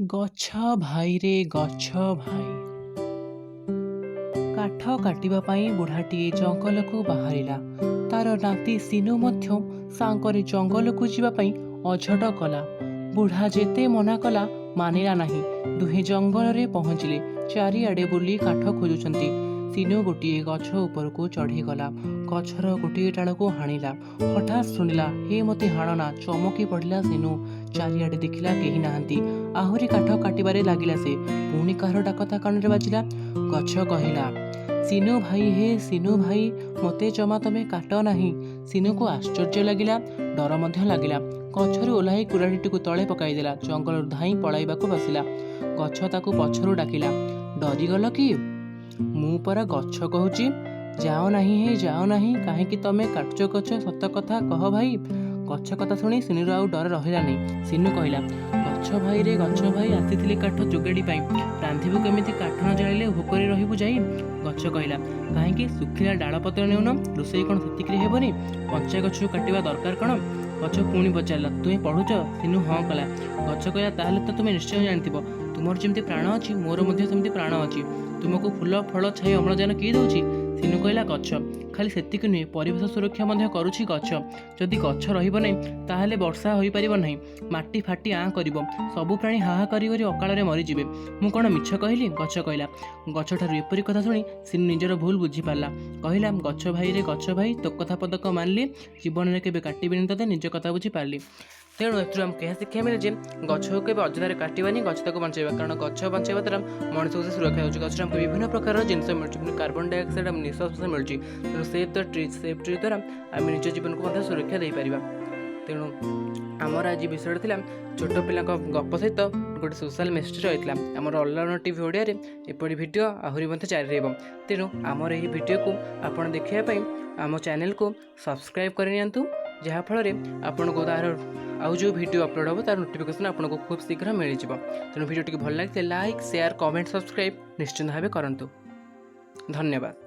ଗଛ ଭାଇରେ ଗଛ ଭାଇ। କାଠ କାଟିବା ପାଇଁ ବୁଢ଼ାଟିଏ ଜଙ୍ଗଲକୁ ବାହାରିଲା। ତାର ନାତି ସିନୁ ମଧ୍ୟ ସାଙ୍ଗରେ ଜଙ୍ଗଲକୁ ଯିବା ପାଇଁ ଅଝଟ କଲା। ବୁଢ଼ା ଯେତେ ମନା କଲା, ମାନିଲା ନାହିଁ। ଦୁହେଁ ଜଙ୍ଗଲରେ ପହଞ୍ଚିଲେ। ଚାରିଆଡ଼େ ବୁଲି କାଠ ଖୋଜୁଛନ୍ତି। ସିନୁ ଗୋଟିଏ ଗଛ ଉପରକୁ ଚଢ଼ିଗଲା। ଗଛର ଗୋଟିଏ ଡାଳକୁ ହାଣିଲା। ହଠାତ୍ ଶୁଣିଲା, "ହେ, ମୋତେ ହାଣନା।" ଚମକି ପଡ଼ିଲା ସିନୁ। ଚାରିଆଡ଼େ ଦେଖିଲା, କେହି ନାହାନ୍ତି। ଆହୁରି କାଠ କାଟିବାରେ ଲାଗିଲା ସେ। ପୁଣି କାହାର ଡାକ ତା କାନରେ ବାଜିଲା। ଗଛ କହିଲା, "ସିନୁ ଭାଇ ହେ, ସିନୁ ଭାଇ, ମୋତେ ଜମା ତମେ କାଟ ନାହିଁ।" ସିନୁକୁ ଆଶ୍ଚର୍ଯ୍ୟ ଲାଗିଲା, ଡର ମଧ୍ୟ ଲାଗିଲା। ଗଛରୁ ଓହ୍ଲାଇ କୁରାଢ଼ୀଟିକୁ ତଳେ ପକାଇଦେଲା। ଜଙ୍ଗଲରୁ ଧାଇଁ ପଳାଇବାକୁ ବସିଲା। ଗଛ ତାକୁ ପଛରୁ ଡାକିଲା, "ଡରିଗଲ କି? ମୁଁ ପରା ଗଛ କହୁଛି। ଯାଅ ନାହିଁ ହେ, ଯାଅ ନାହିଁ। କାହିଁକି ତମେ କାଟୁଛ ଗଛ, ସତ କଥା କହ ଭାଇ।" ଗଛ କଥା ଶୁଣି ସିନୁର ଆଉ ଡର ରହିଲା ନାହିଁ। ସିନୁ କହିଲା, "ଗଛ ଭାଇରେ ଗଛ ଭାଇ, ଆସିଥିଲି କାଠ ଯୋଗାଡ଼ି ପାଇଁ। ରାନ୍ଧିବୁ କେମିତି କାଠ ନ ଜାଳିଲେ? ଭୋକରେ ରହିବୁ ଯାଇ।" ଗଛ କହିଲା, "କାହିଁକି, ଶୁଖିଲା ଡାଳ ପତ୍ର ନେଉନ। ରୋଷେଇ କ'ଣ ସେତିକିରେ ହେବନି? କଞ୍ଚା ଗଛକୁ କାଟିବା ଦରକାର କ'ଣ?" ଗଛ ପୁଣି ପଚାରିଲା, "ତୁମେ ପଢ଼ୁଛ?" ସିନୁ ହଁ କଲା। ଗଛ କହିଲା, "ତାହେଲେ ତ ତୁମେ ନିଶ୍ଚୟ ଜାଣିଥିବ, ତୁମର ଯେମିତି ପ୍ରାଣ ଅଛି, ମୋର ମଧ୍ୟ ସେମିତି ପ୍ରାଣ ଅଛି। ତୁମକୁ ଫୁଲ, ଫଳ, ଛାଇ, ଅମ୍ଳଜାନ କିଏ ଦେଉଛି?" ସିନୁ କହିଲା, "ଗଛ।" ଖାଲି ସେତିକି ନୁହେଁ, ପରିବେଶ ସୁରକ୍ଷା ମଧ୍ୟ କରୁଛି ଗଛ। ଯଦି ଗଛ ରହିବ ନାହିଁ, ତାହେଲେ ବର୍ଷା ହୋଇପାରିବ ନାହିଁ। ମାଟି ଫାଟି ଆଁ କରିବ। ସବୁ ପ୍ରାଣୀ ହାହାକାର କରି ଅକାଳରେ ମରିଯିବେ। ମୁଁ କ'ଣ ମିଛ କହିଲି?" ଗଛ କହିଲା। ଗଛଠାରୁ ଏପରି କଥା ଶୁଣି ସିନୁ ନିଜର ଭୁଲ ବୁଝିପାରିଲା। କହିଲା, "ଗଛ ଭାଇରେ ଗଛ ଭାଇ, ତୋ କଥା ପଦକ ମାନିଲି। ଜୀବନରେ କେବେ କାଟିବିନି ତୋତେ, ନିଜ କଥା ବୁଝିପାରିଲି।" ତେଣୁ ଏଥିରୁ ଆମକୁ ଏହା ଶିକ୍ଷା ମିଳେ ଯେ ଗଛକୁ କେବେ ଅଯଥାରେ କାଟିବାନି, ଗଛ ତାକୁ ବଞ୍ଚାଇବା। କାରଣ ଗଛ ବଞ୍ଚାଇବା ଦ୍ୱାରା ମଣିଷକୁ ସେ ସୁରକ୍ଷା ଦେଉଛି। ଗଛରୁ ଆମକୁ ବିଭିନ୍ନ ପ୍ରକାରର ଜିନିଷ ମିଳୁଛି। ବିଭିନ୍ନ କାର୍ବନ ଡାଇଅକ୍ସାଇଡ଼, ଆମ ନିଶ୍ୱାସ ପ୍ରଶ୍ୱାସ ମିଳୁଛି। ତେଣୁ save the tree, save tree ଦ୍ୱାରା ଆମେ ନିଜ ଜୀବନକୁ ମଧ୍ୟ ସୁରକ୍ଷା ଦେଇପାରିବା। ତେଣୁ ଆମର ଆଜି ବିଷୟଟା ଥିଲା ଛୋଟ ପିଲାଙ୍କ ଗପ ସହିତ ଗୋଟେ ସୋଶାଲ ମେସେଜ ରହିଥିଲା। ଆମର ଅଲରାଉଣ୍ଡର ଟିଭି ଓଡ଼ିଆରେ ଏପରି ଭିଡ଼ିଓ ଆହୁରି ମଧ୍ୟ ଜାରି ରହିବ। ତେଣୁ ଆମର ଏହି ଭିଡ଼ିଓକୁ ଆପଣ ଦେଖିବା ପାଇଁ ଆମ ଚ୍ୟାନେଲକୁ ସବସ୍କ୍ରାଇବ୍ କରିନିଅନ୍ତୁ, ଯାହାଫଳରେ ଆପଣଙ୍କୁ ତାର ଆଉ ଯେଉଁ ଭିଡ଼ିଓ ଅପଲୋଡ଼ ହେବ, ତାର ନୋଟିଫିକେସନ୍ ଆପଣଙ୍କୁ ଖୁବ୍ ଶୀଘ୍ର ମିଳିଯିବ। ତେଣୁ ଭିଡ଼ିଓ ଟିକେ ଭଲ ଲାଗିଥିଲେ ଲାଇକ୍, ସେୟାର, କମେଣ୍ଟ, ସବସ୍କ୍ରାଇବ୍ ନିଶ୍ଚିନ୍ତ ଭାବେ କରନ୍ତୁ। ଧନ୍ୟବାଦ।